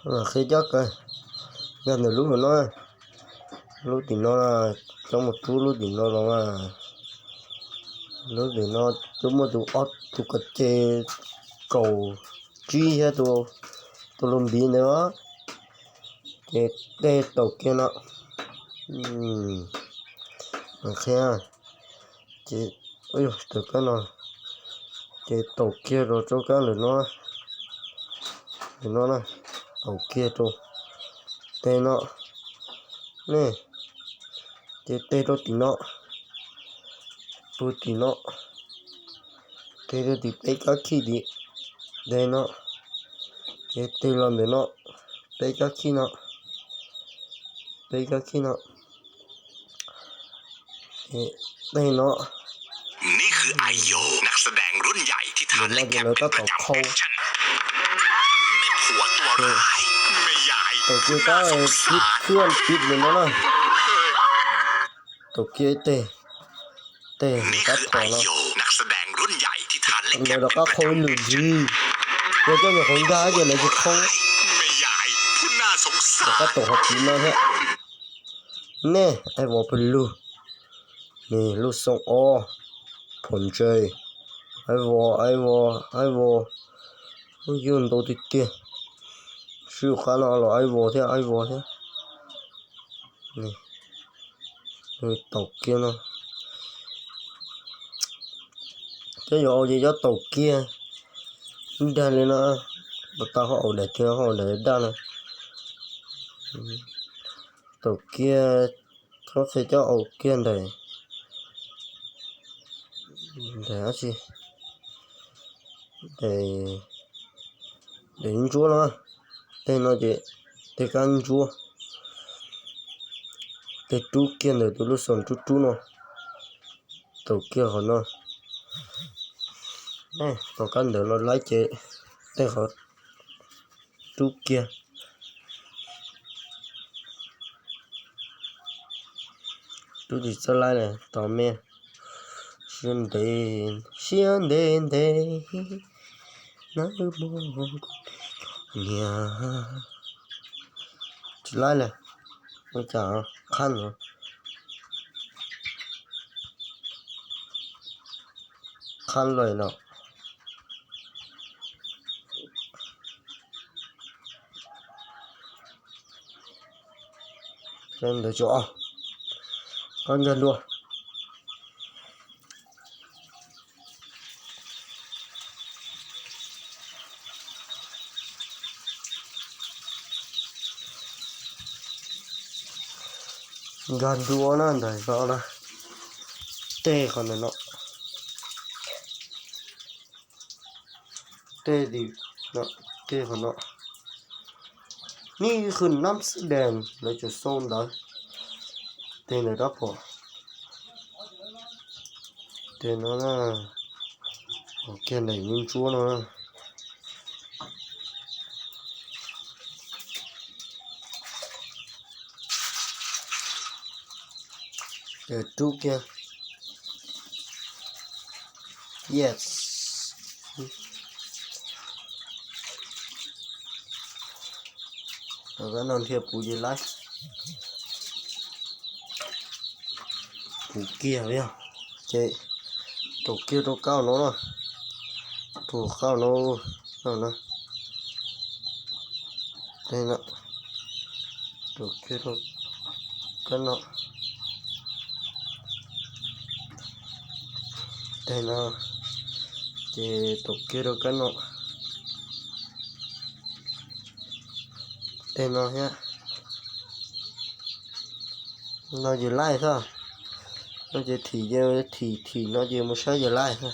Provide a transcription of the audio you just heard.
Qhia cov kawg, yog ntawm lub no, lub tim no, coj mus rub lub tim no los mas, lub tim no twb muaj tus ob tug ko ce kaum tsib thiab tus lus npiv ntawd, ces tej taus kiag no. Qhia, ces, tus kab no, ces taus kiag rau tsob kab ntawm no, ntawm no na, taus kiag rau tej no, ne, ces tej rau tim no, puag tim no, tej rau tim peb kab khij tim, tej no, ces tej los ntawm no, peb kab khij no, peb kab khij no, tej no. Ntawm no ces lawv tab tom qhau, taus kiag kab khib khwb ntawm no na, taus kiag tej, tej tab tom no. Lawv rov qab qhau ib lwm ntxiv, yog coj nyuam qhuav nkag ces lawv tsis qhau. Rov qab taus qhov tid no thiab. Nej, ai vos pawg lug, ne, lub xoo ob, phom ntse, ai vos, ai vos, ai vos, lub yuj ntau tiag tiag. Sib qab no los ai vos thiab, ai vos thiab. Taus kiag no. Cov yuav au ces cov taus kiag ib dag li no, tau qhov au daim tiag, qhov au daim daj no. Taus kiag, txhob qhia cov au kiag ntawm, ntawm dab tsi, ntawm ntsuab no, tej no ces tej kab ntsuab, tej rub kiag ntawm tus lub xoo rub rub no, taus kiag qhov no. Tos kab ntawd los laib ces tej qhov rub kiag. Rub tsis txawj laib li, tos me. Siab ntev, siab ntev ntev, na wb muab kuv niam. Tsis laib li, ua cas qhab no, qhab lawm no. Ntawd tso, koj nkag dua. Nkag dua na, ntawm no na, tej qhov ntawm no, tej tim no, tej qhov no, nej qhwv nab xwb dees lawv tseem xoo ntawd. Tej ntawm rab phom, tej no na, kiag ntawm me ntsuab no na. Rub kiag. Yes. Kab no nrhiav puv ces laib. Puv kiag yog, ces taus kiag rau kab no na. Taus kab no, no na. Tej no, taus kiag rau kab no. Tej no, ces taus kiag rau kab no. Tej no thiab. No ces laij xwb. No ces thim, thim thim no ces mus saib ces laij xwb.